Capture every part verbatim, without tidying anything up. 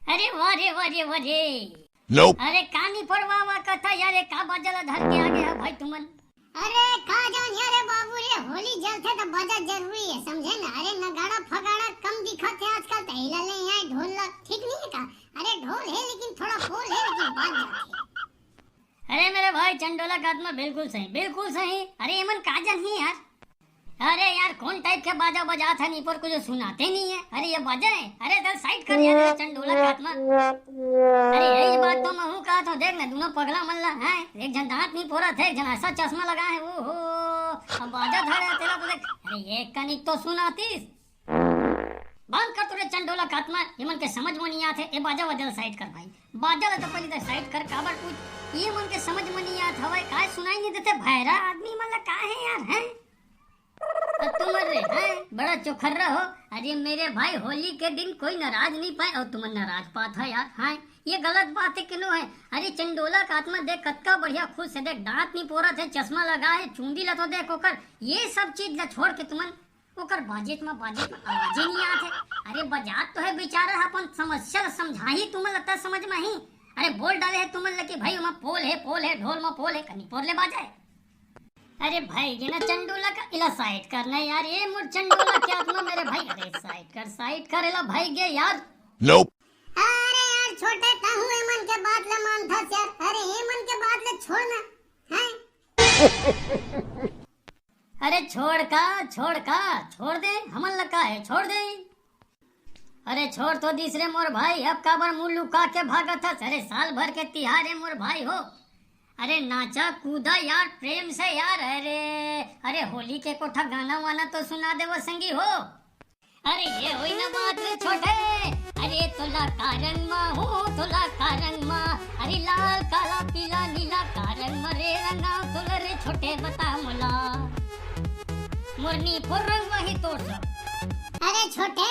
अरे वाह रे, वाह रे, वाह रे। Nope। अरे का निपोर वाह वाह कथा यार, ये का बाजा ला धर के आगे हे भाई तुमन? अरे का जान यार, रे बाबू रे, होली जलथे त बाजा जरूरी हे, समझे ना? अरे नगाड़ा फगाड़ा कम दिखत हे आजकल, त एला ले आए ढोल ला, ठीक नहीं है का? अरे ढोल है लेकिन थोड़ा पोल है, लेकिन बाज जाथे। अरे मेरे भाई चंडोला का आत्मा बिल्कुल सही, बिल्कुल सही। अरे एमन का जानही यार? अरे यार कौन टाइप के बाजा बजात हे निपोर, कुछ सुनाते नहीं है। अरे ये बाजा है, अरे चल साइड कर यार, ये चंडोला का आत्मा। अरे यही बात तो महूँ कहा था, देख ना दोनों पगला मन ला है, एक झन दांत नहीं पोरत हे, एक झन ऐसा चश्मा लगा है, ओ हो, अब बाजा धरे तेला तो देख। अरे ये कनिक तो सुनातीस। बंद कर तोरे चंडोला का आत्मा, ये मन के समझ में नहीं आत हे। ए बाजा वाजा साइड कर भाई, बाजा ला तो पहले तो साइड कर, काबर कुछ ये मन के समझ में नहीं आत हवय, काय सुनाई नहीं देथे भैरा आदमी मन ला, का है यार, हैं? तो तुमन रे, हैं? बड़ा चोखर्रा हो। अरे मेरे भाई, होली के दिन कोई नाराज नहीं पाए और तुमन नाराज पात है यार, हैं? ये गलत बात है कि नो है? अरे चंडोला का आत्मा देख कतका बढ़िया खुश है, देख दांत नहीं पोरत है, चश्मा लगा है, चूंदी ला तो देख ओकर, ये सब चीज ला छोड़ के तुमन ओकर बाजेत म, बाजेत म आवाजे नहीं आत हे। अरे बजात तो हे बेचारा, अपन समस्या ल समझाही तुमन ल त समझ म आही। अरे बोल डाले हे तुमन ल कि भाई ओमा पोल हे, पोल हे, ढोल म पोल हे, कनी पोर ले बाजे। अरे भाई ये ना चंडोला का, इला साइड करना यार, ये मोर चंडोला के आत्मा मेरे भाई, अरे साइड कर, साइड कर, इला भाई गे यार। Nope। अरे यार छोटे, तहू एमन के बात ल मानथस यार, अरे एमन के बात ल छोड़ ना, हैं? अरे छोड़ का, छोड़ का, छोड़ दे, हमन ल का हे, छोड़ दे। अरे छोड़ तो दिस रे मोर भाई, अब काबर मुंह लुका के भागत हस? अरे साल भर के तिहार हे मोर भाई हो। अरे नाचा कूदा यार, प्रेम से यार। अरे, अरे होली के कोठा गाना वाना तो सुना देवो संगी हो। अरे ये होई ना बात रे छोटे, अरे तोला का रंग मा हो, तोला का रंग मा, अरे लाल काला पीला नीला का रंग मा रे रंगा तोला रे छोटे बता मोला, मोर निपोर रंग वही तोर सब। अरे छोटे,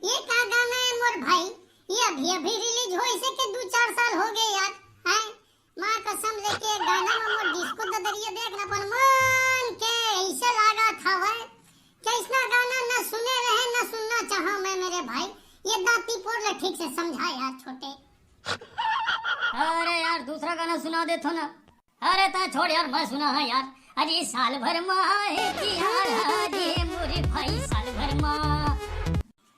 ये का गाना है मोर भाई? ये अभी अभी रिलीज होइस हे के दू चार साल हो गए यार, हैं? माँ कसम लेके गाना में मोर डिस्को ददरिया देख ना, अपन मन के ऐसे लागत हवय कि ऐसना गाना न सुने रहे, न सुनना चाहा मैं मेरे भाई। ये दांती पोर ले ठीक से समझा यार छोटे। अरे यार, दूसरा गाना सुना देथो ना। अरे ता छोड़ यार, मैं सुना है यार। अरे साल भर मा हे तिहार, अरे मोरे भाई साल भर मा।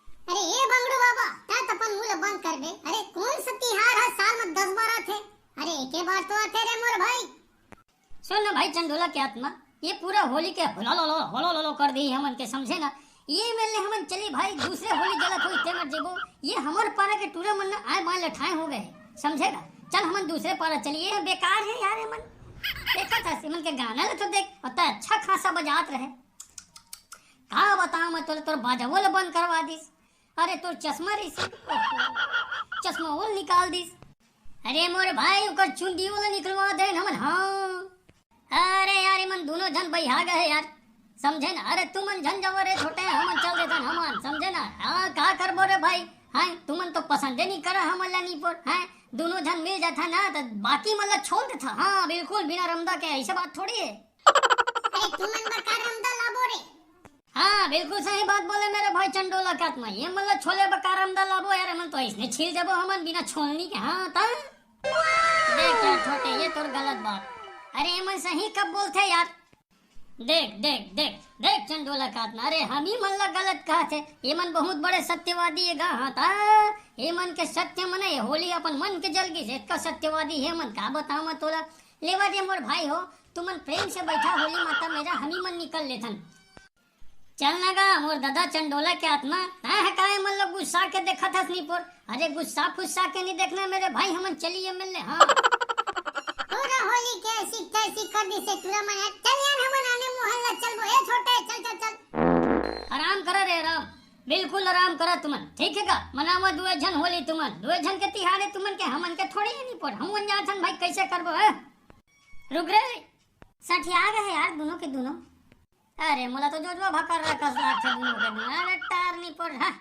अरे ए बंगड़ू बाबा, ता त अपन मुंह ल बंद कर बे। अरे कौन सा तिहार है साल में दस बार आथे? अरे एके बार तो आथे रे मोर भाई। सुन ना भाई चंडोला के आत्मा, ये पूरा होली के होलो लो लो, होलो लो लो कर दी हमन के, समझे ना? ये मेर ले हमन चली भाई, दूसरे होली जलत होई ते मर जेबो। ये हमर पारा के टूरा मन ना आए बाय लठाए हो गए, समझे ना? चल हमन दूसरे पारा चली, ये बेकार है यार हमन। देखा था इमन के गाना ले तो देख, अतना अच्छा खासा बजात रहे। का बताओ मैं तोला, तोर बाजावो ल बंद करवा दिस। अरे तोर चश्मा रहिस, चश्मा वो ल निकाल दिस। अरे मोर भाई, ओकर चुंदी वो ल निकलवा देन हमन, हाँ। अरे यार, इमन दोनों झन बहिया गए यार, समझे ना? अरे तुमन झन जावो रे छोटे, हमन चल देथन हमन, समझे ना? हाँ, का करबो रे भाई, हाँ, तुमन तो पसंदे नहीं करा हमन ला निपोर, हाँ, दोनों झन मिल जाथा ना, त बाकी मन ला छोड़ देथा, हाँ, बिल्कुल बिना रमदा के, ऐसे बात थोड़ी है। अरे तुमन बर का रमदा लाबो रे? हाँ, बिल्कुल सही बात बोले मेरे भाई चंडोला के आत्मा। ये मन ला छोले बर का रमदा लाबो यार, एमन तो ऐसने छिल जाबो हमन बिना छोलनी के। हाँ, ता? देख यार छोटे, ये तोर गलत बात। अरे एमन सही कब बोलथे यार? देख, देख, देख, देख चंडोला के आत्मा, अरे हम ही मन ला गलत कहत हे। ये मन बहुत बड़े सत्यवादी है गा, हाँ ता? ये मन के सत्य मन है, होली अपन मन के जल गिस, इतना सत्यवादी है मन, का बताओ मैं तोला। लेवा दे मोर भाई हो, तुमन प्रेम से बैठा होली माता मेरा, हम ही मन निकल लेथन। चल ना गा, मोर दादा चंडोला के आत्मा, तैं ह काय मन ला गुस्सा के देखत हस निपोर? अरे गुस्सा फुस्सा के नहीं देखना मेरे भाई, हमन चलिए मिल ले, हाँ। पूरा होली के सिक्का सिक्का दिसे टूरा मन, चल यार हमन आने मोहल्ला चलबो, ए छोटे, चल, चल, चल। आराम करा रे राम, बिल्कुल आराम करा तुमन, ठीक है का? मनावा दुए झन होली तुमन, दुए झन के तिहारे तुमन के, हमन के थोड़ी है निपोर, हम मन जाथन भाई, कैसे करबो, है? रुक रे, सठिया गए यार दोनों के दोनों। अरे मोला तो जोजवा भकर रखस लागथे दोनों के दोनों। अरे टार निपोर, हाँ।